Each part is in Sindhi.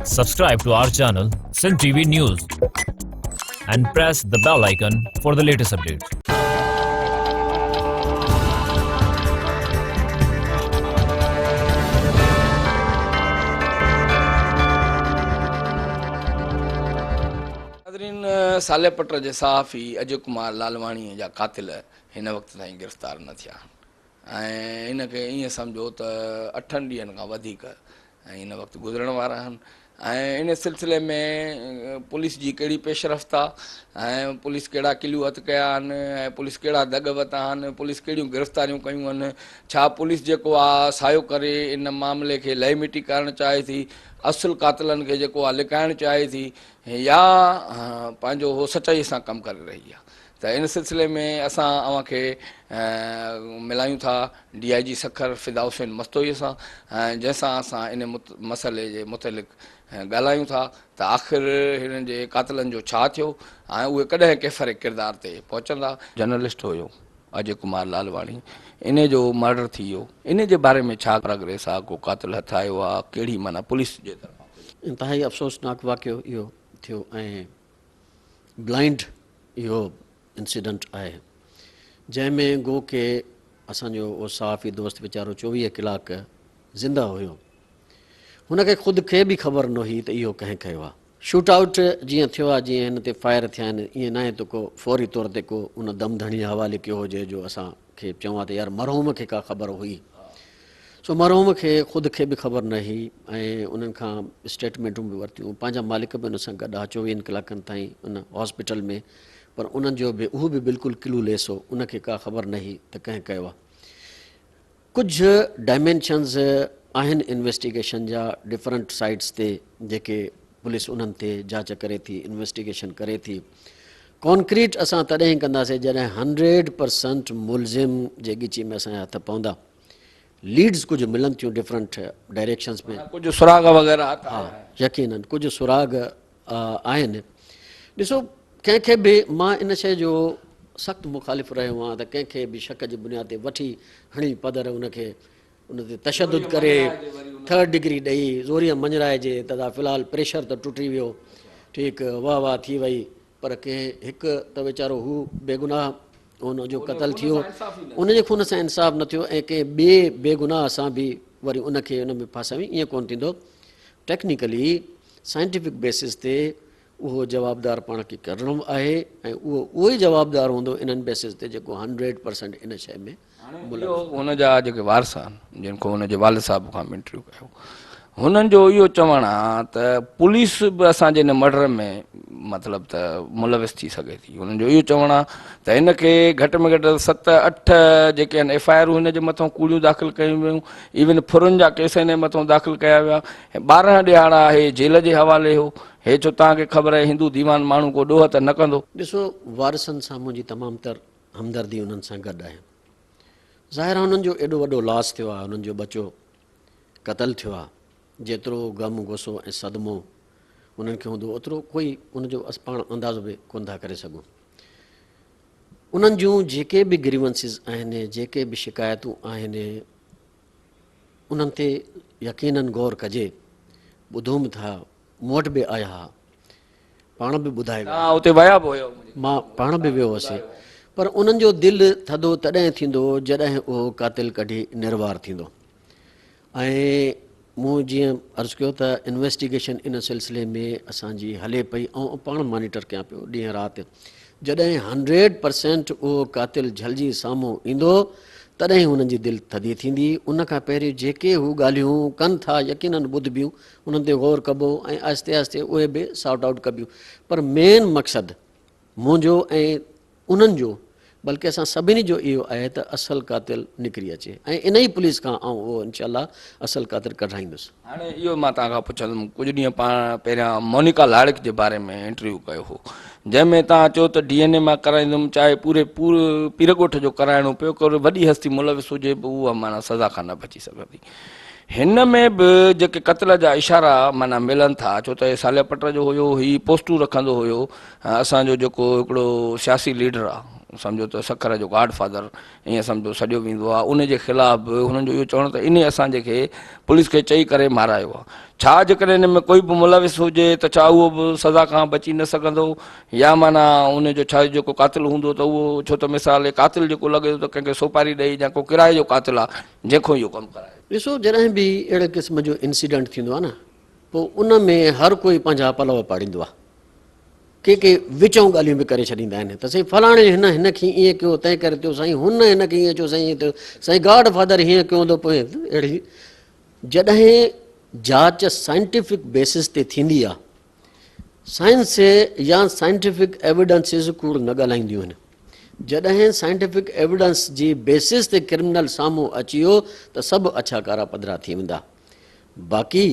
Subscribe to our channel Sindh TV News and press the bell icon for the latest updates. ناظرين صالح پٽ جي صحافي اجي ڪمار لالواڻي جا قاتل هن وقت تائين گرفتار نه ٿيا آهن ۽ ان کي ائين سمجهو ته اٺن ڏينهن کان وڌيڪ ۽ هن وقت گذرڻ وارا آهن ۽ ان سلسلي ۾ پوليس جي ڪهڙي پيش رفت آهي ۽ پوليس ڪهڙا ڪليو هٿ ڪيا آهن ۽ پوليس ڪهڙا دڳ وتا آهن پوليس ڪهڙيون گرفتاريون ڪيون آهن ڇا پوليس جيڪو آهي سايو ڪري ان معاملي کي لئي مٽي ڪرڻ چاهي ٿي اصل قاتلن کي جيڪو آهي لڪائڻ چاهي ٿي يا پنهنجو هو سچائي سان ڪم ڪري رهي آهي ته ان سلسلي ۾ اسان اوهان کي ملايون ٿا ڊي I جي سکر فدا حسين مستوئي سان جنهن سان اسان ان مسئلي جي متعلق ڳالهايون ٿا ته آخر هنن جي قاتلن جو ڇا ٿيو ۽ اهي ڪڏهن ڪيفر ڪردار تي پهچندا. جرنلسٽ هيو اجي ڪمار لالواڻي انهي جو مرڊر ٿي ويو انهي جي باري ۾ ڇا پراگريس آ ڪو قاتل هٿ آيو آ ڪهڙي معنيٰ پوليس جي طرفان. انتهائي افسوسناڪ واقعو اهو ٿيو ۽ بلائنڊ اهو انسيڊنٽ آهي جنهن ۾ گو ڪي اسان جو اهو صحافي دوست ويچارو 24 ڪلاڪ زنده هيو هن کي خود کي به خبر نه هئي ته اهو ڪنهن ڪيو آهي. شوٽ آئوٽ جيئن ٿيو آهي جيئن هن تي فائر ٿيا آهن ائين ناهي ته ڪو فوري طور تي ڪو ان دم ڌڻي حوالي ڪيو هجي جو اسان کي چئون ها ته يار مرحوم کي ڪا خبر هئي. سو مرحوم کي خود کي به خبر نه هئي ۽ انهن کان اسٽيٽمينٽون به ورتيون پنهنجا مالڪ به ان سان گڏ ها چوويهن ڪلاڪن تائين ان هاسپيٽل ۾ پر انهن جو به اهو به بلڪل ڪلو ليس هو ان کي ڪا خبر نه هئي ته ڪنهن ڪيو آهي ڪجهه ڊائمينشنز آهن انويسٽيگيشن جا ڊفرنٽ سائيڊس تي جيڪي پوليس انهن تي جاچ ڪري ٿي انويسٽيگيشن ڪري ٿي ڪانڪريٽ اسان تڏهن ڪنداسين جڏهن 100% ملزم جي ڳچي ۾ اسان جا هٿ پوندا ليڊز ڪجهه ملن ٿيون ڊفرنٽ ڊائريڪشنز ۾. ڪجهه سراغ وغيره هٿ آيا آهن. يقينن ڪجهه سراغ آهن. ڏسو ڪنهن کي به مان ان شيء جو سخت مخالف رهيو آهيان ته ڪنهن کي به شڪ جي بنياد تي وٺي هڻي پڌر ان کي ان تي تشدد ڪري ٿرڊ ڊگري ڏئي زوريء مڃرائجي ته دا في الحال پريشر ته ٽٽي ويو ٺيڪ واهه واهه ٿي وئي پر ڪنهن هڪ ته ويچارو هو بيگناهه ان جو قتل ٿيو ان جي خون سان انصاف نه ٿيو ۽ ڪنهن ٻئي بيگناهه سان به وري ان کي ان ۾ ڦاسايو ائين ڪونه ٿيندو ٽيڪنيڪلي سائنٽيفڪ بيسس تي اهو جوابدار پاڻ کي ڪڍڻو آهي ۽ اهو اهو ئي جوابدار هوندو انهن بيسس تي جيڪو 100% ان شيء ۾ هاڻي اهو هن جا جيڪي وارث آهن جن کان هن جي والد صاحب کان به انٽرويو ڪيو هنن جو اهو چوڻ آ ته پوليس به اسان جي هن مرڊر ۾ مطلب ته ملوث ٿي سگهي ٿي هنن جو اهو چوڻ آ ته هن کي گهٽ ۾ گهٽ ست اٺ جيڪي آهن ايف I آرون هن جي مٿان ڪوڙيون داخل ڪيون ويون ايون ڦرن جا ڪيس هن جي مٿان داخل ڪيا ويا 12 ڏهاڙا هي جيل جي حوالي هو هي ڇو توهان کي خبر آهي هندو ديوان ماڻهو ڪو ڏوهه ته نه ڪندو. ڏسو وارثن سان منهنجي تمام تر همدردي انهن سان گڏ آهي. ظاهر آهي انهن جو ايڏو وڏو لاس ٿيو آهي، انهن جو ٻچو قتل ٿيو آهي، جيترو غم، غصو ۽ صدمو انهن کي هوندو اوترو ڪوئي ان جو پاڻ اندازو به ڪونه ٿا ڪري سگهون. انهن جون جيڪي به گريونسز آهن، جيڪي به شڪايتون آهن، انهن تي يقينن غور ڪجي. ٻڌون به ٿا، مون وٽ به آيا ها. پاڻ به ٻڌائي ويا. توهان اتي ويا به هيو؟ مان پاڻ به ويو هوس. پر انهن جو دل ٿڌو تڏهن ٿيندو جڏهن اهو قاتل ڪڍي نروار ٿيندو. ۽ مون جيئن عرض ڪيو ته انويسٽيگيشن ان سلسلي ۾ اسان جي هلي پئي ۽ پاڻ مانيٽر ڪيان پيو ڏينهن رات. جڏهن 100% اهو قاتل جهلجي سامهون ايندو تڏهن هنن جي دل ٿڌي ٿيندي. ان کان پهريون جيڪي هو ڳالهيون ڪن ٿا يقينن ٻڌبيون انهن تي غور ڪبو ۽ آهستي آهستي اهي به سارٽ آئوٽ ڪبيون پر مين مقصد منهنجو ۽ انهن جو بلڪه اسان سڀني جو اهو آهي ته اصل قاتل نڪري اچي ۽ انهي پوليس کان آئون اهو انشاء الله اصل قاتل ڪڍرائيندس. هاڻي اهو مان توهان کان پڇندم ڪجهه ڏينهن پاڻ پهريان مونيڪا لاڙڪ جي باري ۾ انٽرويو ڪيو هو جنهن ۾ توهان چيو ته ڊي اين اي مان ڪرائيندم چاهي پوري پيرڳوٺ جو ڪرائڻو پيو ڪو وڏي هستي ملوث هجي به اها معنيٰ سزا کان نه بچي سگهندي. هن ۾ به جيڪي قتل جا اشارا معنيٰ ملن ٿا ڇو ته هي صالح پٽ جو هيو هي پوسٽون رکندو هيو اسان جو جيڪو هڪڙو سياسي ليڊر آ سمجهو ته سکر جو گاڊ فادر ائين سمجهو سڏيو ويندو آهي ان جي خلاف به هنن جو اهو چوڻ ته انهي اسان جي کي پوليس کي چئي ڪري مارايو آهي ڇا جيڪڏهن ان ۾ ڪوئي به ملوث هجي ته ڇا اهو به سزا کان بچي نه سگهندو يا معنيٰ ان جو ڇا جيڪو قاتل هوندو ته اهو ڇو ته مثال قاتل جيڪو لڳي ٿو ته ڪنهن کي سوپاري ڏئي يا ڪو ڪرائي جو قاتل آهي جنهن کان اهو ڪم ڪرايو. ڏسو جڏهن به اهڙي قسم جو انسيڊنٽ ٿيندو آهي نه پوء ان ۾ هر ڪوئي پنهنجا پلئه پاڙيندو آهي. ڪي ڪي وچئون ڳالهيون به ڪري ڇڏيندا آهن ته سائين فلاڻي هن هن کي ائين ڪيو تنهن ڪري ٿيو سائين هن هن کي ائين چيو سائين ائين ٿيو سائين گاڊ فادر هيئن ڪيو هوندو پوء اهڙي جڏهن جاچ سائنٽيفڪ بيسس تي ٿيندي آهي سائنس يا سائنٽيفڪ ايويڊنسز ڪوڙ نه ڳالهائينديون آهن جڏهن سائنٽيفڪ ايويڊنس جي بيسس تي ڪرمنل سامهون اچي ويو ته سڀ اڇا ڪارا پڌرا ٿي ويندا باقي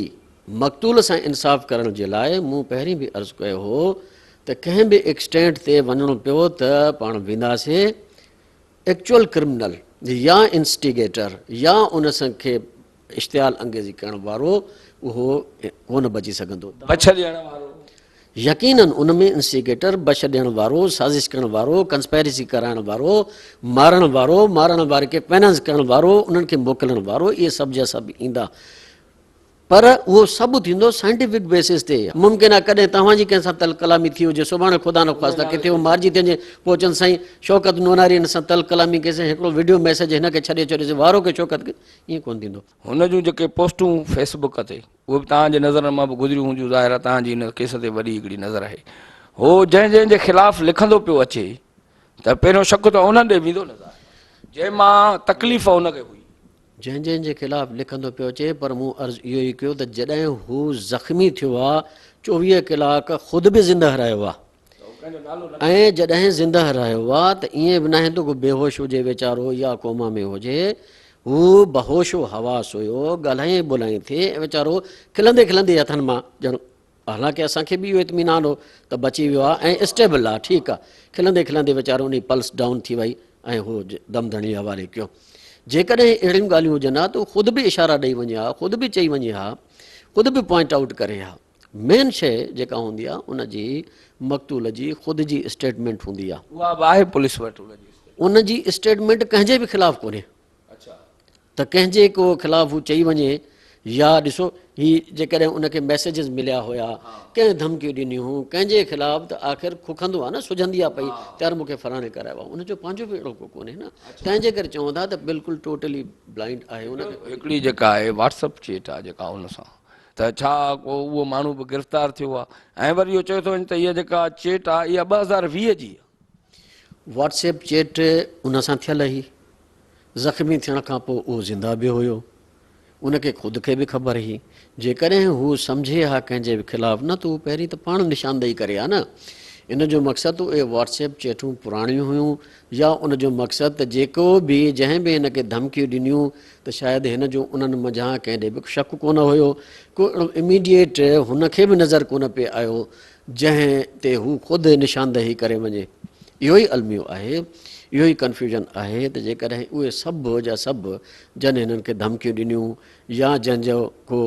مقتول سان انصاف ڪرڻ جي لاء مون پهرين به عرض ڪيو هو ته ڪنهن به ايڪسٽينٽ تي وڃڻو پيو ته پاڻ وينداسين، ايڪچوئل ڪرمنل يا انسٽيگيٽر يا ان سان کي اشتعال انگيزي ڪرڻ وارو اهو ڪونه بچي سگهندو. بڇ ڏيڻ وارو. يقينن ان ۾ انسٽيگيٽر، بش ڏيڻ وارو، سازش ڪرڻ وارو، ڪنسپائرسي ڪرائڻ وارو، مارڻ وارو، مارڻ واري کي فنانس ڪرڻ وارو، انهن کي موڪلڻ وارو، اهي سڀ جا سڀ ايندا. پر اهو سڀ ٿيندو سائنٽيفڪ بيسس تي. ممڪن آهي ڪڏهن توهان جي ڪنهن سان تلخ ڪلامي ٿي هجي، سڀاڻي خدا نخواسته ڪٿي هو مارجي ٿي وڃي، پوء چون سائين شوڪت نوناري هن سان تلخ ڪلامي ڪئي سائين هڪڙو وڊيو ميسيج هن کي ڇڏي ڇڏيوسين وارو ڪي شوڪت کي، ائين ڪونه ٿيندو. هن جون جيڪي پوسٽون فيس بڪ تي اهي به توهان جي نظرن مان به گذريون هونديون، ظاهر آهي توهان جي هن ڪيس تي وڏي هڪڙي نظر آهي. هو جنهن جنهن جي خلاف لکندو پيو اچي ته پهريون شڪ ته انهن ڏي ويندو نه ظاهر جنهن مان تڪليف هن کي هئي. جنهن جنهن جي خلاف لکندو پيو اچي پر مون عرض اهو ئي ڪيو ته جڏهن هو زخمي ٿيو آ 24 ڪلاڪ خود به زندهه رهيو آ ۽ جڏهن زندهه رهيو آ ته ائين به ناهي ته ڪو بيهوش هجي ويچارو يا ڪوما ۾ هجي هو بهوش و حواس هيو ڳالهائين ٻولهائين ٿي ۽ ويچارو کلندي کلندي هٿن مان ڄڻ حالانڪه اسان کي به اهو اطمينان هو ته بچي ويو آهي ۽ اسٽيبل آهي ٺيڪ آهي کلندي کلندي ويچارو انهي پلس ڊائون ٿي وئي ۽ هو دم ڌڻي حوالي ڪيو جيڪڏهن اهڙيون ڳالهيون هجن ها ته خود به اشارا ڏئي وڃي ها خود به چئي وڃي ها خود به پوائنٽ آئوٽ ڪري ها مين شيء جيڪا هوندي آهي ان جي مقتول جي خود جي اسٽيٽمينٽ هوندي آهي اها به آهي پوليس وٽ ان جي ان جي اسٽيٽمينٽ ڪنهن جي به خلاف ڪونهي ته ڪنهن جي ڪو خلاف هو چئي وڃي يا ڏسو هي جيڪڏهن ان کي ميسيجز مليا هيا ڪنهن ڌمڪيون ڏنيون هيون ڪنهن جي خلاف ته آخر ککندو آهي نه سجهندي آهي پئي ته يار مون کي فلاڻي ڪرايو آهي ان جو پنهنجو به اهڙو ڪو ڪونهي نه تنهن جي ڪري چون ٿا ته بلڪل ٽوٽلي بلائنڊ آهي ان کي هڪڙي جيڪا آهي واٽس اپ چيٽ آهي جيڪا ان سان ته ڇا ڪو اهو ماڻهو به گرفتار ٿيو آهي ۽ وري اهو چيو ٿو وڃي ته اها جيڪا چيٽ آهي اها 2020 جي آهي. واٽس ايپ چيٽ ان سان ٿيل هئي. زخمي ٿيڻ کان پوء اهو زنده به هيو. ان کي خود کي به خبر هئي. جيڪڏهن هو سمجهي ها ڪنهن جي به خلاف نه ته هو پهرين ته پاڻ نشاندهي ڪري ها نه. ان جو مقصد ته اهي واٽس ايپ چيٽون پراڻيون هيون يا ان جو مقصد ته جيڪو به جنهن به هن کي ڌمڪيون ڏنيون ته شايد هن جو انهن منجهان ڪنهن ڏي به شڪ ڪونه هيو. ڪو اهڙو اميڊيئيٽ هن کي به نظر ڪونه پئي آيو جنهن تي هو خود نشاندهي ڪري وڃي. اهو ئي الميو آهي، اهو ئي ڪنفيوژن آهي ته جيڪڏهن اهي سڀ جا سڀ جن هنن کي ڌمڪيون ڏنيون يا جنهن جو ڪو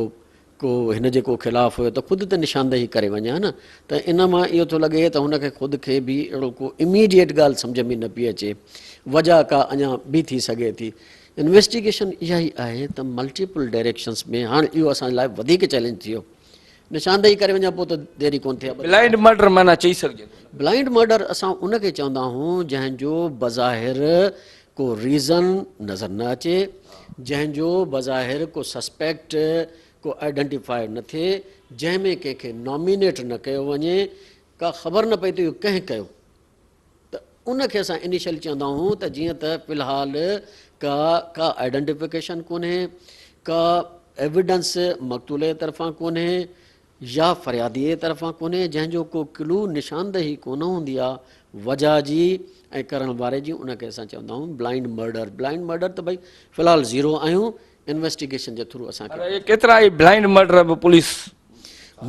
ڪو هن جي ڪو خلاف هيو ته خود ته نشاندهي ڪري وڃي ها نه ته ان مان اهو ٿو لڳي ته هن کي خود کي به اهڙو ڪو اميڊيئيٽ ڳالهه سمجهه ۾ نه پئي اچي. وجهه ڪا اڃا به ٿي سگهي ٿي. انويسٽيگيشن اها ئي آهي ته ملٽيپل ڊائريڪشنس ۾ هاڻ اهو اسان لاء وڌيڪ چئلينج ٿي ويو. نشاندهي ڪري وڃان پوء ته دير ئي ڪونه ٿئي ها. بلائنڊ مرڊر معنيٰ چئي سگهجي ٿو. بلائنڊ مرڊر اسان ان کي چوندا آهيون جنهن جو بظاهر ڪو ريزن نظر نه اچي، جنهن جو بظاهر ڪو سسپيڪٽ ڪو آئيڊنٽيفاء نه ٿئي، جنهن ۾ ڪنهن کي نامينيٽ نه ڪيو وڃي، ڪا خبر نه پئي ته اهو ڪنهن ڪيو. ته ان کي اسان انيشل چوندا آهيون ته جيئن ته في الحال ڪا ڪا آئيڊنٽيفڪيشن ڪونهي ڪا ايويڊنس مقتول جي طرفان ڪونهي يا فريادي جي طرفان ڪونهي جنهن جو ڪو ڪلو نشاندهي ڪونه هوندي آهي وجهه جي ۽ ڪرڻ واري جي ان کي اسان چوندا آهيون بلائنڊ مرڊر بلائنڊ مرڊر ته ڀئي في الحال زيرو آهيون انويسٽيگيشن جي ٿرو اسان کي. پر اهي ڪيترا ئي بلائنڊ مرڊر به پوليس.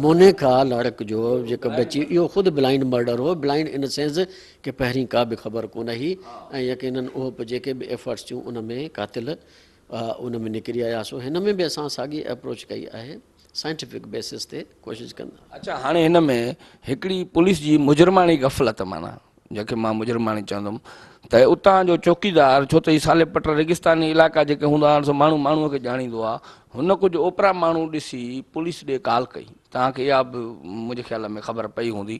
مونيڪا لاڙڪ جو جيڪو بچي اهو خود بلائنڊ مرڊر هو بلائنڊ ان سينس ڪي پهرين ڪا به خبر ڪونه هئي ۽ يقينن اهو به جيڪي به ايفرٽس ٿيون ان ۾ قاتل ان ۾ نڪري آيا سو هن ۾ به اسان ساڳي اپروچ ڪئي آهي سائنٽيفڪ بيسس تي ڪوشش ڪندا. اڇا هاڻي هن ۾ هڪڙي پوليس جي مجرماڻي غفلت معنيٰ. جنهن کي مان مجرماڻي چوندم ته اتان جو چوڪيدار، ڇو ته هي صالح پٽ ريگستاني علائقا جيڪي هوندا آهن سو ماڻهو ماڻهوء کي ڄاڻيندو آهي، هن ڪجهه اوپرا ماڻهو ڏسي پوليس ڏي ڪال ڪئي، توهان کي اها به منهنجي خيال ۾ خبر پئي هوندي،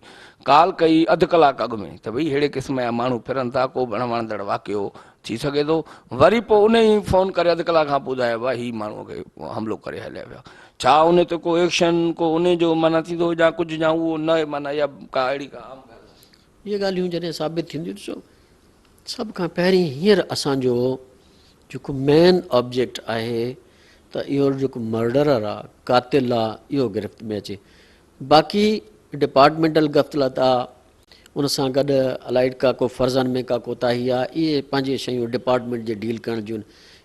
ڪال ڪئي اڌ ڪلاڪ اڳ ۾ ته ڀئي ههڙي قسم جا ماڻهو ڦرن ٿا، ڪو به اڻوڻندڙ واقعو ٿي سگهي ٿو، وري پوء انهي فون ڪري اڌ ڪلاڪ کان پوء ٻڌايو ڀاء هي ماڻهوء کي حملو ڪري هليا ويا. ڇا ان تي ڪو ايڪشن ڪو انهي جو معنيٰ ٿيندو يا ڪجهه يا اهو نه معنيٰ اها ڪا اهڙي ڪا عام ڳالهه آهي. اهي ڳالهيون جڏهن ثابت ٿينديون ڏسو سڀ کان پهرين هينئر اسان جو جيڪو مين آبجيڪٽ آهي ته اهو جيڪو مرڊرر آ قاتل آ اهو گرفت ۾ اچي باقي ڊپارٽمينٽل غفلت آ ان سان گڏ الائي ڪا ڪو فرضن ۾ ڪا ڪوتاهي آ اهي پنهنجي شيون ڊپارٽمينٽ جي ڊيل ڪرڻ جون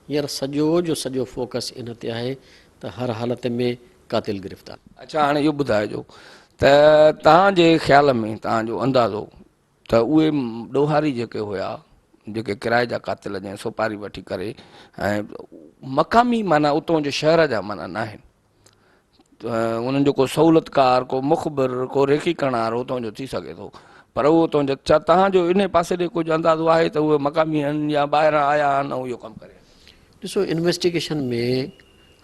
هينئر سڄو جو سڄو فوڪس ان تي آهي ته هر حالت ۾ قاتل گرفتار. اڇا هاڻي اهو ٻڌائجو ته توهان جي خيال ۾ توهان جو اندازو ته اهي ڏوهاري جيڪي هيا جيڪي ڪرائي جا قاتل جنهن سوپاري وٺي ڪري ۽ مقامي معنيٰ اتون جي شهر جا معنيٰ ناهن انهن جو ڪو سهولتڪار ڪو مخبر ڪو ريکي ڪرڻ وارو اتان جو ٿي سگهي ٿو پر اهو اتان جو ڇا توهان جو انهي پاسي ڏي ڪجهه اندازو آهي ته اهي مقامي آهن يا ٻاهران آيا آهن ۽ اهو ڪم ڪري ڏسو انويسٽيگيشن ۾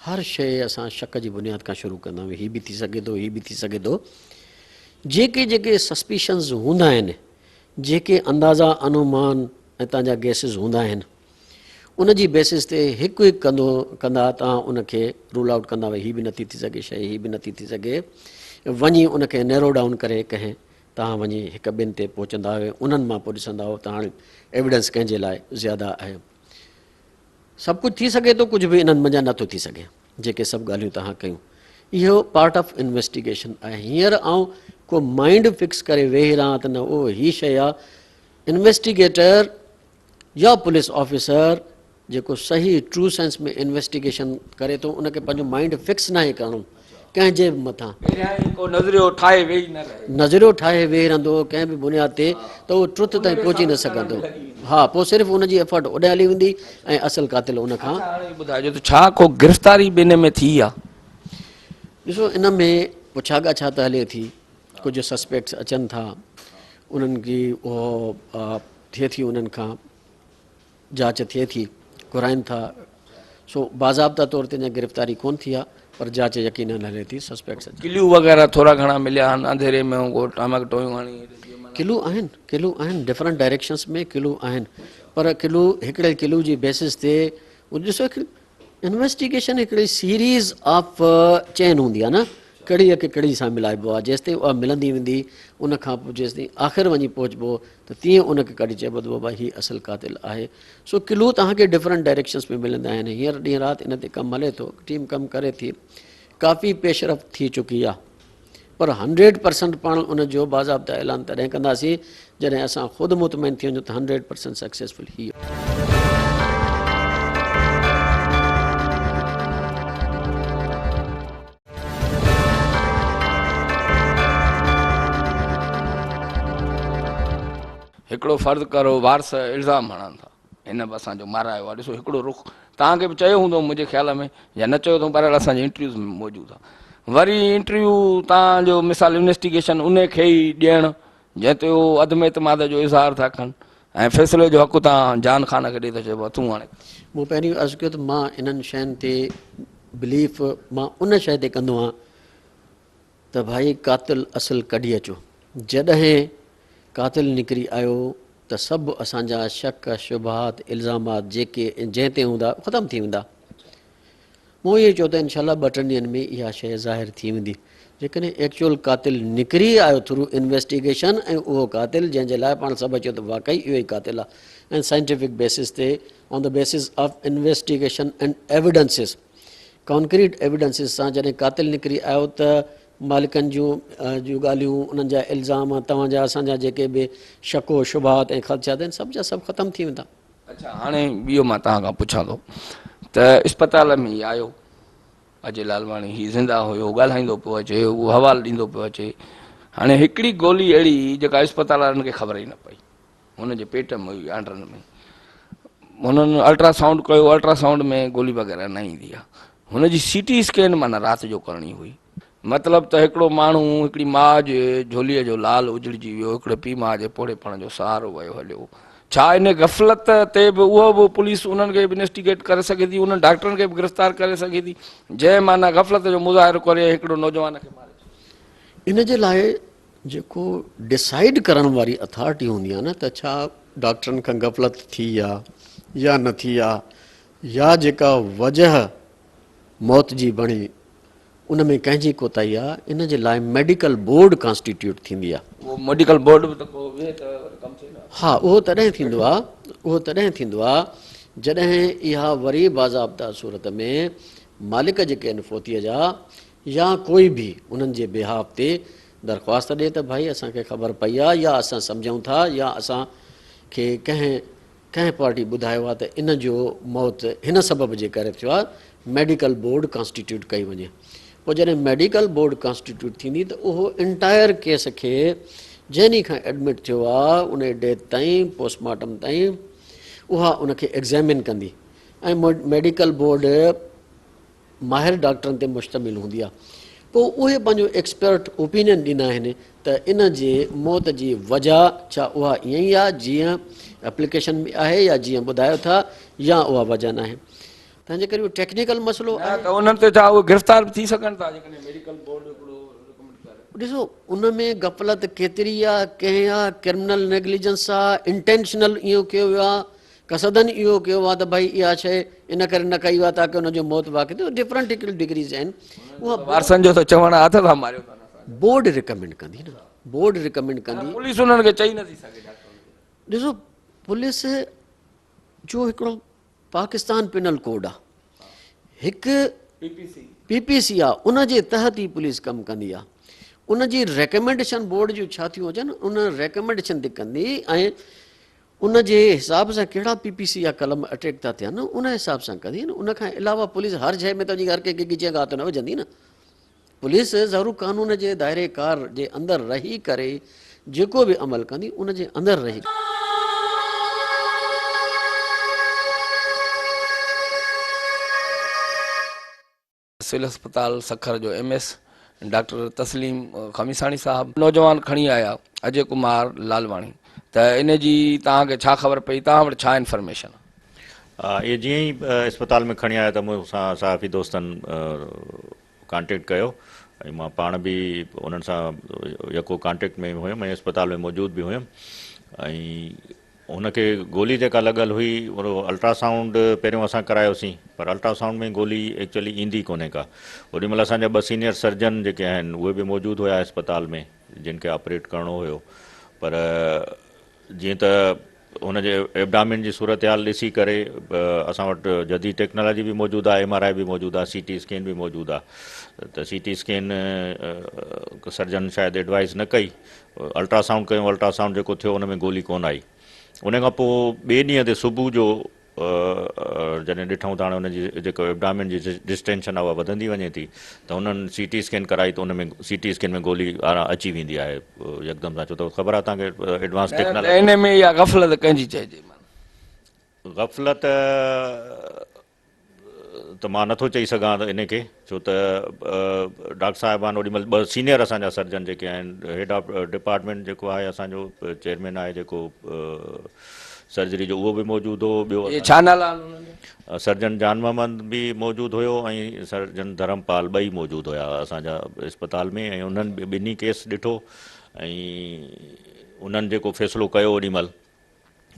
هر شيء اسان شڪ جي بنياد کان شروع ڪندا آهيون هي به ٿي سگهي ٿو هي به ٿي سگهي ٿو جيڪي جيڪي سسپيشنز هوندا آهن جيڪي اندازا انومان ۽ تان جا گيسز هوندا آهن ان جي بيسز تي هڪ هڪ ڪندو ڪندا تان ان کي رول آئوٽ ڪندا هي به نٿي ٿي سگهي شيء هي به نٿي ٿي سگهي وڃي ان کي نيرو ڊائون ڪري ڪنهن تان وڃي هڪ ٻن تي پهچندا آهيو انهن مان پوء ڏسندا آهيو ته هاڻي ايويڊنس ڪنهن جي لاء زياده آهي سڀ ڪجهه ٿي سگهي ٿو ڪجهه به انهن منجهان نٿو ٿي سگهي جيڪي سڀ ڳالهيون توهان ڪيون اهو پارٽ آف انويسٽيگيشن آهي هينئر آئون ڪو مائنڊ فڪس ڪري ويهي رهان ته نه اهو هي شيء آهي انويسٽيگيٽر يا پوليس آفيسر جيڪو صحيح ٽرو سينس ۾ انويسٽيگيشن ڪري ٿو ان کي پنهنجو مائنڊ فڪس ناهي ڪرڻو ڪنهن جي به مٿان. پهريان ئي ڪو نظريو ٺاهي ويهي نه رهي. نظريو ٺاهي ويهي رهندو ڪنهن به بنياد تي ته اهو ٽروٿ تائين پهچي نه سگهندو. ها پوء صرف ان جي ايفرٽ اوڏانهن هلي ويندي ۽ اصل قاتل ان کان. اڇا هاڻي ٻڌائجو ته ڇا ڪو گرفتاري به ان ۾ ٿي آ؟ ڏسو ان ۾ پڇا ڳاڇا ته هلي ٿي ڪجهه سسپيڪٽس اچن ٿا انهن جي اهو ٿئي ٿي انهن کان جاچ ٿئي ٿي، گهرائين ٿا، سو باضابطا طور تي اڃا گرفتاري ڪونه ٿي آهي پر جاچ يقينن هلي ٿي، سسپيڪٽس اچن. ڪلو وغيره ٿورا گهڻا مليا آهن انڌيري ۾ ڪو ٽامڪ ٽويون هڻي ڪلو آهن ڪلو آهن ڊفرنٽ ڊائريڪشنس ۾ ڪلو آهن پر ڪلو هڪڙي ڪلو جي بيسس تي ڏسو هڪڙي انويسٽيگيشن هڪڙي سيريز آف چين هوندي آهي نه ڪڙي کي ڪڙي سان ملائبو آهي جيستائين اها ملندي ويندي ان کان پوء جيستائين آخر وڃي پهچبو ته تيئن ان کي ڪڍي چئبو ته بابا هي اصل قاتل آهي سو ڪلو توهان کي ڊفرنٽ ڊائريڪشنس ۾ ملندا آهن هينئر ڏينهن رات ان تي ڪم هلي ٿو ٽيم ڪم ڪري ٿي ڪافي پيش رفت ٿي چڪي آهي پر هنڊريڊ پرسنٽ پاڻ ان جو باضابطا اعلان تڏهن ڪنداسين جڏهن اسان خود مطمئن ٿي وڃون ته هنڊريڊ پرسنٽ سڪسيسفل هي. هڪڙو فرض ڪرو وارث الزام هڻن ٿا هن به اسان جو مارايو آهي ڏسو هڪڙو رخ توهان کي به چيو هوندو منهنجي خيال ۾ يا نه چيو اٿئون بهرحال اسان جي انٽرويوز ۾ موجود آهي وري انٽرويو توهان جو مثال انويسٽيگيشن ان کي ئي ڏيڻ جنهن تي هو عدم اعتماد جو اظهار ٿا ڪن ۽ فيصلي جو حق توهان جان خان کي ڏئي ٿا چئبو تون هاڻي مون پهرين عرض ڪيو ته مان انهن شين تي بليف مان ان شيء تي ڪندو آهيان ته ڀائي قاتل اصل ڪڍي اچو. جڏهن قاتل نڪري آيو ته سڀ اسان جا شڪ، شبهات، الزامات جيڪي جنهن تي هوندا ختم ٿي ويندا. مون اهو چيو ته انشاء الله ٻه ٽن ڏينهن ۾ اها شيء ظاهر ٿي ويندي. جيڪڏهن ايڪچوئل قاتل نڪري آيو ٿرو انويسٽيگيشن ۽ اهو قاتل جنهن جي لاء پاڻ سڀ چيو ته واقعي اهو ئي قاتل آهي ۽ سائنٽيفڪ بيسز تي on the basis of investigation and evidences concrete evidences سان جڏهن قاتل نڪري آيو ته مالڪن جون جون ڳالهيون، انهن جا الزام، توهان جا اسان جا جيڪي به شڪ و شبهات ۽ خدشات آهن سڀ جا سڀ ختم ٿي ويندا. اڇا هاڻي اهو مان توهان کان پڇان ٿو ته اسپتال ۾ هي آيو اجي لالواڻي هي زنده هيو ڳالهائيندو پيو اچي اهو حوال ڏيندو پيو اچي هاڻي هڪڙي گولي اهڙي جيڪا اسپتال وارن کي خبر ئي نه پئي هن جي پيٽ ۾ هئي آنڊرن ۾ هنن الٽرا سائونڊ ڪيو الٽرا سائونڊ ۾ گولي وغيره نه ايندي آهي هن جي سي ٽي اسڪين معنيٰ رات جو ڪرڻي هئي مطلب ته هڪڙو ماڻهو هڪڙي ماء جي جهوليء جو لال اجڙجي ويو، هڪڙي پيء ماء جي پوڙهي پڻ جو سهارو ويو هليو. ڇا ان غفلت تي به اهو به پوليس انهن کي به انويسٽيگيٽ ڪري سگهي ٿي، انهن ڊاڪٽرن کي به گرفتار ڪري سگهي ٿي، جنهن معنيٰ غفلت جو مظاهرو ڪري هڪڙو نوجوان کي ماري ڇڏيو. ان جي لاء جيڪو ڊسائيڊ ڪرڻ واري اٿارٽي هوندي آهي نه ته ڇا ڊاڪٽرن کان غفلت ٿي آ يا نه ٿي آ يا جيڪا وجهه موت جي بڻي ان ۾ ڪنهن جي ڪوتاهي آ ان جي لاء ميڊيڪل بورڊ ڪانسٽيٽيوٽ ٿيندي آ. اهو ميڊيڪل بورڊ به ته ڪو ويهي ته وري ڪم ٿئي نه. ها اهو تڏهن ٿيندو آ اهو تڏهن ٿيندو آ جڏهن اها وري باضابطه صورت ۾ مالڪ جيڪي آهن فوتيء جا يا ڪوئي به انهن جي بيهاف تي درخواست ڏي ته ڀائي اسان کي خبر پئي آ يا اسان سمجهون ٿا يا اسان کي ڪنهن ڪنهن پارٽي ٻڌايو آ ته ان جو موت هن سبب جي ڪري ٿيو آ ميڊيڪل بورڊ ڪانسٽيٽيوٽ ڪئي وڃي پوء جڏهن ميڊيڪل بورڊ ڪانسٽيٽيوٽ ٿيندي ته اهو انٽائر ڪيس کي جنهن ڏينهن کان ايڊمٽ ٿيو آ ان ڊيٿ تائين پوسٽ مارٽم تائين اها ان کي ايگزامن ڪندي ۽ ميڊيڪل بورڊ ماهر ڊاڪٽرن تي مشتمل هوندي آهي پوء اهي پنهنجو ايڪسپرٽ اوپينين ڏيندا آهن ته ان جي موت جي وجه ڇا اها ائين ئي آهي جيئن ايپليڪيشن ۾ آهي يا جيئن ٻڌايو ٿا يا اها وجه ناهي تنهن جي ڪري اهو ٽيڪنيڪل مسئلو آهي. ته انهن تي ڇا اهي گرفتار به ٿي سگهن ٿا جيڪڏهن ميڊيڪل بورڊ هڪڙو رڪمنڊ ڪري. ڏسو ان ۾ غفلت ڪيتري آهي ڪنهن آهي ڪرمنل نيگليجنس آهي انٽينشنل ايئن ڪيو ويو آهي قصدن اهو ڪيو آهي ته ڀائي اها شيء ان ڪري نه ڪئي وئي آهي تاڪه ان جو موت واقع ٿئي ڊفرنٽ هڪڙي ڊگريز آهن اها وارثن جو ته چوڻ آهي ته اسان ماريو ڪانه اسان بورڊ ريڪمينڊ ڪندي نه بورڊ ريڪمينڊ ڪندي پوليس انهن کي چئي نٿي سگهي ڊاڪٽرن کي ڏسو پوليس جو هڪڙو پاڪستان پينل ڪوڊ آهي هڪ پي پي سي آهي ان جي تحت ئي پوليس ڪم ڪندي آهي ان جي ريڪمينڊيشن بورڊ جون ڇا ٿيون هجن ان ريڪمينڊيشن تي ڪندي ۽ ان جي حساب سان ڪهڙا پي پي سي جا قلم اٽيڪ ٿا ٿين ان حساب سان ڪندي نه ان کان علاوه پوليس هر جاء ۾ ته وڃي هر ڪنهن کي ڳچيء کان هٿ نه وجهندي نه پوليس ضرور قانون جي دائري ڪار جي اندر رهي ڪري جيڪو به عمل ڪندي ان جي اندر رهي سول اسپتال سکر جو ايم ايس ڊاڪٽر تسليم خميساڻي صاحب نوجوان کڻي آيا اجي ڪمار لالواڻي ته ان جي توهان کي ڇا خبر پئي توهان وٽ ڇا انفارميشن اهي جيئن ئي اسپتال ۾ کڻي آيا ته مون سان صحافي دوستن ڪانٽيڪٽ ڪيو ۽ مان پاڻ به انهن سان يڪو ڪانٽيڪٽ ۾ هيم ۽ اسپتال ۾ موجود به هيم ۽ هن کي گولي جيڪا لڳل هئي اهو الٽرا سائونڊ پهريون اسان ڪرايوسين پر الٽرا سائونڊ ۾ گولي ايڪچوئلي ايندي ڪونهي ڪا اوڏي مهل اسان جا ٻه سينيئر سرجن جيڪي آهن اهي به موجود هيا اسپتال ۾ جن کي آپريٽ ڪرڻو هيو پر جيئن ته هن جي ايبڊامين جي صورتحال ڏسي ڪري اسان وٽ جديد ٽيڪنالاجي به موجود آهي ايم آر I به موجود آهي سي ٽي اسڪين به موجود آهي ته سي ٽي اسڪين سرجن شايد ايڊوائز نه ڪئي الٽرا سائونڊ ڪيون الٽرا سائونڊ جيڪو ٿيو ان ۾ گولي ڪونه آئي ان کان پوء ٻئي ڏينهن تي صبح جو جڏهن ڏٺائون ته هاڻي ان جي جيڪو ايبڊامين جي ڊسٽينشن آهي اها وڌندي وڃي ٿي ته انهن سي ٽي اسڪين ڪرائي ته ان ۾ سي ٽي اسڪين ۾ گولي اچي ويندي آهي يڪدم سان ڇو ته خبر آهي توهان کي ايڊوانس ٽيڪنالاجي ان ۾ اها غفلت ڪنهن جي چئجي غفلت ته مان نٿو چئي سگهان ته ان کي ڇو ته ڊاڪٽر صاحبان اوڏي مهل ٻه سينئر اسان جا سرجن جيڪي آهن هيڊ آف ڊپارٽمينٽ جيڪو آهي اسان جو چيئرمين آهي جيڪو سرجري جو اهو به موجود هو ٻيو اهي ڇا نالا آهن انهن جا؟ سرجن جان محمد به موجود هيو ۽ سرجن ڌرم پال ٻئي موجود هيا اسان جا اسپتال ۾ ۽ انهن ٻنهي ڪيس ڏٺو ۽ انهن جيڪو فيصلو ڪيو اوڏي مهل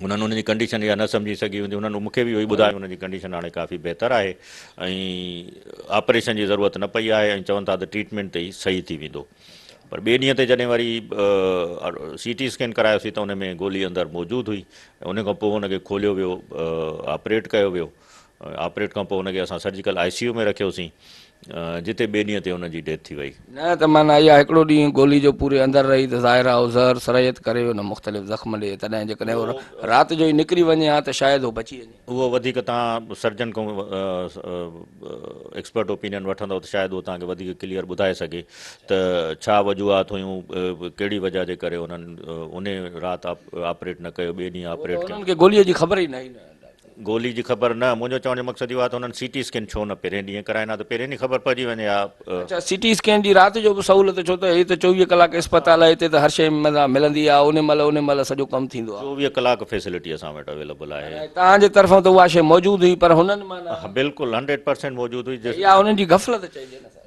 انهن ان جي ڪنڊيشن اها نه سمجهي سگهي هوندي انهن مون کي به اهو ئي ٻڌايو ان جي ڪنڊيشن هاڻي ڪافي بهتر آهي ۽ آپريشن جي ضرورت نه پئي آهي ۽ چون ٿا ته ٽريٽمينٽ تي ئي صحيح ٿي ويندو پر ٻئي ڏينهن تي جڏهن وري سي ٽي اسڪين ڪرايوسين ته ان ۾ گولي اندر موجود هئي ان کان پوء ان کي کوليو ويو آپريٽ ڪيو ويو آپريٽ کان پوء ان کي اسان سرجيڪل آء سي يو ۾ رکيوسين جتي ٻئي ڏينهن تي ان جي ڊيٿ ٿي وئي. نه ته معنيٰ اها هڪڙو ڏينهن گولي جو پوري اندر رهي ته ظاهر آهي زهر سرائيت ڪري ويو نه مختلف زخم ڏئي تڏهن جيڪڏهن هو رات جو ئي نڪري وڃي ها ته شايد هو بچي وڃي. اهو وڌيڪ توهان سرجن کان ايڪسپرٽ اوپينين وٺندؤ ته شايد اهو توهان کي وڌيڪ ڪليئر ٻڌائي سگهي ته ڇا وجوهات هيون ڪهڙي وجهه جي ڪري انهن انهي رات آپريٽ نه ڪيو ٻئي ڏينهن آپريٽ ڪيو. انهن کي گولي جي خبر ئي نه هئي نه. گولي جي خبر نه، منهنجو چوڻ جو مقصد اهو آهي ته هنن سي ٽي اسڪين ڇو نه پهرين ڏينهن ڪرائين ها ته پهرين ڏينهن خبر پئجي وڃي ها. اڇا سي ٽي اسڪين جي رات جو به سهولت ڇو ته هي ته 24 ڪلاڪ اسپتال آهي هتي ته هر شيء معنيٰ ملندي آهي ان مهل ان مهل سڄو ڪم ٿيندو آهي. 24 ڪلاڪ فيسلٽي اسان وٽ اويليبل آهي. معنيٰ توهان جي طرفان ته اها شيء موجود هئي پر هنن معنيٰ. ها بلڪل هنڊريڊ پرسينٽ موجود هئي. اها هنن جي غفلت چئجي نه سر.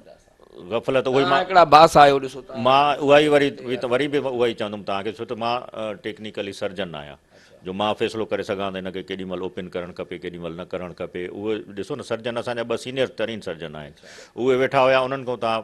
غفلت اهو ئي مان هڪڙا باس آهيو ڏسو توهان. مان اها ئي وري وري به اها ئي چوندم توهان کي ڇو ته مان ٽيڪنيڪلي سرجن نه آهيان جو مان فيصلو ڪري سگهان ته هن کي ڪيڏي مهل اوپن ڪرڻ کپي ڪيڏي مهل نه ڪرڻ کپي اهو ڏسو نه سرجن اسان جا ٻه سينيئر ترين سرجن آهن اهي ويٺا هيا انهن کان توهان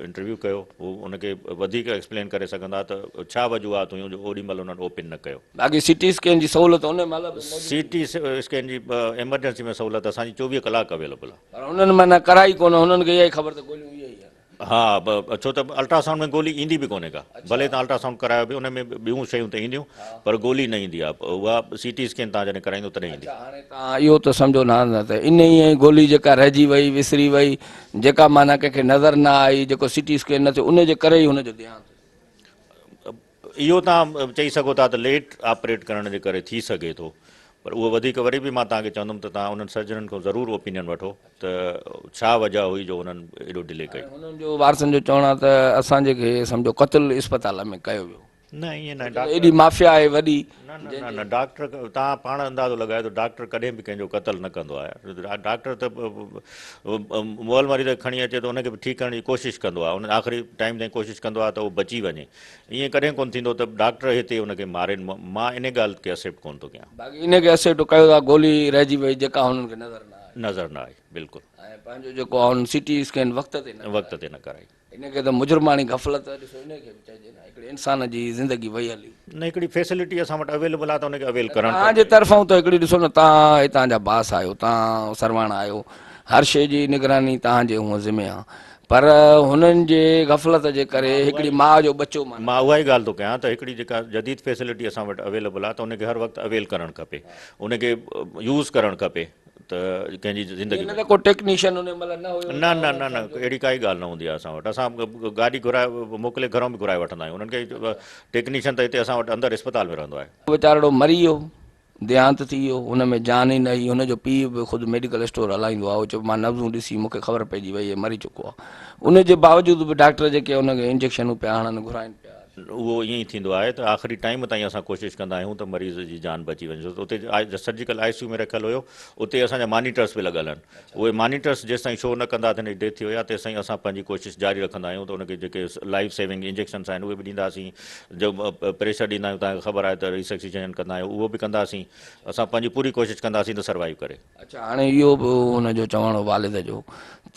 انٽرويو ڪيو هو ان کي وڌيڪ ايڪسپلين ڪري سگهندا ته ڇا وجوهات هيون جو اوڏي مهل انهن اوپن نه ڪيو. باقي سي ٽي اسڪين جي سهولت ان مهل به موجود سي ٽي اسڪين جي ايمرجنسي ۾ سهولت اسان جي 24 ڪلاڪ اويليبل آهي. پر هنن معنيٰ ڪرائي ڪونه، هنن کي اها ئي خبر ته گوليون اهي ئي آهن. ها ڇو ته الٽرا سائونڊ ۾ گولي ايندي به ڪونهي ڪا، ڀلي توهان الٽرا سائونڊ ڪرايو به ان ۾ ٻيون شيون ته اينديون پر گولي نه ايندي آهي، اها سي ٽي اسڪين توهان جڏهن ڪرائيندو تڏهن ايندي. اڇا هاڻي توهان اهو ته سمجهو نه ته انهيء گولي جيڪا رهجي وئي، وسري وئي، جيڪا معنيٰ ڪنهن کي نظر نه آئي، جيڪو سي ٽي اسڪين نه ٿيو، ان جي ڪري ئي هن جو ديهانت ٿيو. اهو توهان چئي سگهو ٿا ته ليٽ آپريٽ ڪرڻ جي ڪري ٿي سگهي ٿو پر اهو وڌيڪ وري به مان توهان کي چوندم ته توهان انهن سرجنن کان ضرور اوپينين وٺو ته ڇا وجهه هئي جو انهن ايڏو ڊلي ڪئي. هنن جو وارثن جو چوڻ آهي ته اسان جي کي سمجهو قتل اسپتال ۾ ڪيو ويو. نه ائين نه ڊاڪٽر ايڏي مافيا آهي وڏي. نه نه نه نه ڊاڪٽر توهان پاڻ اندازو لڳايو ته ڊاڪٽر ڪڏهن به ڪنهن جو قتل نه ڪندو آهي ڊاڪٽر ته مئل مريض کي کڻي اچي ته ان کي به ٺيڪ ڪرڻ جي ڪوشش ڪندو آهي ان آخري ٽائيم تائين ڪوشش ڪندو آهي ته اهو بچي وڃي ائين ڪڏهن ڪونه ٿيندو ته ڊاڪٽر هتي ان کي مارين مان ان ڳالهه کي اسيپٽ ڪونه ٿو ڪيان. باقي ان کي اسيپٽ ڪيو ته گولي رهجي وئي جيڪا هنن کي نظر نه آئي. نظر نه آئي بلڪل. ۽ پنهنجو جيڪو آهي هنن سي ٽي اسڪين وقت تي نه وقت تي نه ڪرائي. ان کي ته مجرماڻي غفلت ڏسو ان کي به چئجي نه هڪڙي انسان جي زندگي وئي هلي. نه هڪڙي فيسلٽي اسان وٽ اويليبل آهي ته ان کي اويل ڪرڻ توهان جي طرفان ته هڪڙي ڏسو نه توهان هتان جا باس آهيو توهان سرواڻ آهيو هر شيء جي نگراني توهان جي هونء ذمي آهي پر هنن جي غفلت جي ڪري هڪڙي ماء جو ٻچو معنيٰ. مان اها ئي ڳالهه ٿو ڪيان ته هڪڙي جيڪا جديد فيسلٽي اسان وٽ اويليبل آهي ته ان کي هر وقت اويل ڪرڻ کپي ان کي يوز ڪرڻ کپي ته ڪنهن جي زندگي نه ته ڪو ٽيڪنيشن ان مهل نه هيو نه نه نه نه اهڙي ڪائي ڳالهه نه هوندي آهي اسان وٽ اسان گاڏي گهرائي موڪلي گهرون به گهرائي وٺندا آهيون انهن کي ٽيڪنيشن ته هتي اسان وٽ اندر اسپتال ۾ رهندو آهي. ويچارڙو مري ويو ديهانت ٿي ويو هن ۾ جان ئي نه هئي هن جو پيء به خود ميڊيڪل اسٽور هلائيندو آهي اهو چيو مان نبضون ڏسي مون کي خبر پئجي وئي هي مري چڪو آهي ان جي باوجود به ڊاڪٽر جيڪي ان کي انجيڪشنون پيا هڻن گهرائن پيا. اهو ائين ئي ٿيندو آهي ته آخري ٽائيم تائين اسان ڪوشش ڪندا آهيون ته مريض جي جان بچي وڃي ڇو ته اتي سرجيڪل I C U ۾ رکيل هيو اتي اسان جا مانيٽرس به لڳل آهن اهي مانيٽرس جيستائين شو نه ڪندا ته هن جي ڊيٿ ٿي وئي آهي تيستائين اسان پنهنجي ڪوشش جاري رکندا آهيون ته ان کي جيڪي لائيف سيونگ انجيڪشنس آهن اهي به ڏينداسين جو پريشر ڏيندا آهيون توهان کي خبر آهي ته ريسڪسيشن ڪندا آهيون اهو به ڪنداسين اسان پنهنجي پوري ڪوشش ڪنداسين ته سروائيو ڪري. اڇا هاڻي اهو به هن جو چوڻ هو والد جو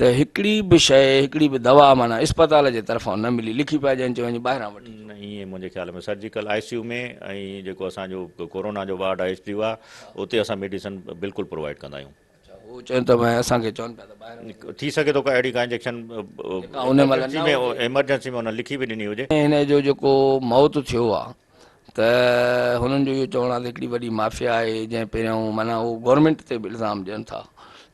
ته هڪڙي به شيء هڪڙي به دوا معنيٰ اسپتال جي طرفان نه ملي لکي پيا ڏين چي وڃي ٻاهران وٺي اچو. نه ائين منهنجي خيال ۾ سرجيڪل I C U ۾ ۽ جيڪو اسان جو ڪورونا جو وارڊ آهي ايڇ ڊي يو آهي اتي اسان ميڊيسن بلڪل پرووائيڊ ڪندا آهيون. اڇا هو چون ته ڀائي اسان کي چون پيا ته ٻاهران وٺي اچو. ٿي سگهي ٿو ڪا اهڙي ڪا انجيڪشن جيڪا ان مهل نه هجي. ايمرجنسي ۾ انهن لکي به ڏني هجي. هن جو جيڪو موت ٿيو آهي ته هنن جو اهو چوڻ آهي ته هڪڙي وڏي مافيا آهي جنهن پهريائون معنيٰ هو گورنمينٽ تي به الزام ڏين ٿا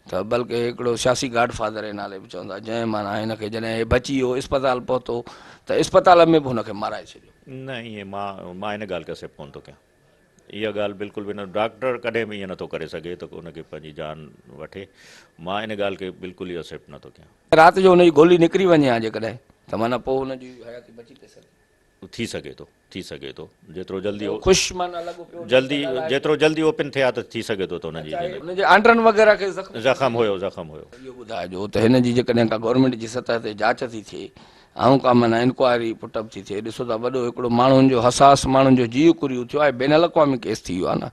ته بلڪه هڪڙو سياسي گاڊ فادر جي نالي به چون ٿا جنهن معنيٰ هن کي جڏهن هي بچي ويو اسپتال پهتو ته اسپتال ۾ به هن کي مارائي ڇڏيو. نه ائين مان مان ان ڳالهه کي اڪسيپٽ ڪونه ٿو ڪيان. اها ڳالهه بلڪل به نه ڊاڪٽر ڪڏهن به ائين نٿو ڪري سگهي ته ان کي پنهنجي جان وٺي مان ان ڳالهه کي بلڪل ئي اڪسيپٽ نٿو ڪيان. رات جو هن جي گولي نڪري وڃي ها جيڪڏهن ته معنيٰ پوء هن جي حياتي بچي پئي سگهي. ٿي سگهي ٿو ٿي سگهي ٿو جيترو جلدي خوش معنيٰ لڳو پيو جلدي جيترو جلدي اوپن ٿئي ها ته ٿي سگهي ٿو ته هن جي هن جي آنڊرن وغيره کي زخم زخم هيو زخم هيو. اهو ٻڌائجو ته هن جي جيڪڏهن ڪا گورنمينٽ جي سطح تي جاچ ٿي ٿئي ۽ ڪا معنيٰ انڪوائري پٽ اپ ٿي ٿئي ڏسو ته وڏو هڪڙو ماڻهن جو حساس ماڻهن جو جيء ڪريو ٿيو آهي بين الاقوامي ڪيس ٿي ويو آهي نه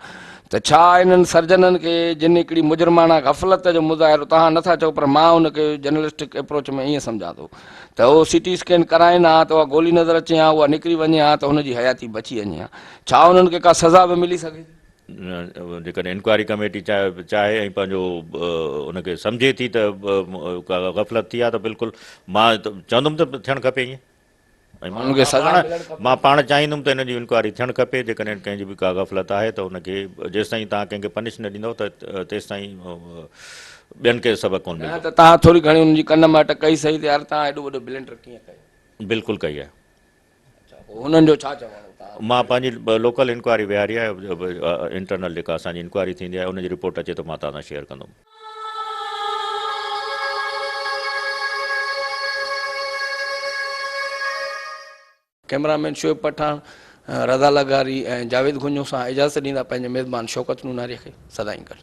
ته ڇا انهن سرجنن کي جن هڪڙي مجرمانه غفلت جو مظاهرو توهان نٿا چئو پر مان ان کي جرنلسٽڪ اپروچ ۾ ائين سمجهان ٿو ته هو سي ٽي اسڪين ڪرائين ها ته اها گولي نظر اچي ها اها نڪري وڃي ها ته هن جي حياتي بچي وڃي ها ڇا انهن کي ڪا سزا به ملي سگهي ٿي؟ جيڪڏهن انڪوائري ڪميٽي چاهي ۽ پنهنجو ان کي سمجهي ٿي ته ڪا غفلت ٿي آهي ته بلڪل مان چوندم ته ٿيڻ کپي ائين ۽ انهن کي سزا ملڻ کپي. مان پاڻ چاهيندم ته ان جي انڪوائري ٿيڻ کپي جيڪڏهن ڪنهن جي به ڪا غفلت آهي ته ان کي جيستائين توهان ڪنهن کي پنش نه ڏيندؤ ته تيستائين ٻين کي سبق ڪونه نه ملندو. ته توهان ٿوري گهڻي انهن جي ڪن مان اٽڪ ڪئي سهي ته يار توهان ايڏو وڏو بلنڊر ڪيئن ڪيو؟ بلڪل ڪئي آهي. اڇا پوء انهن جو ڇا چوڻ هو توهان؟ مان پنهنجي لوڪل انڪوائري ويهاري آهي، انٽرنل جيڪا اسان جي انڪوائري ٿيندي آهي ان جي رپورٽ اچي ته مان توهان سان شيئر ڪندم. ڪئميرا مين شعيب پٺاڻ، رضا لغاري ۽ جاويد گهنجو سان اجازت ڏيندا پنهنجي ميزبان شوڪت نوناري کي. سدائين گڏ.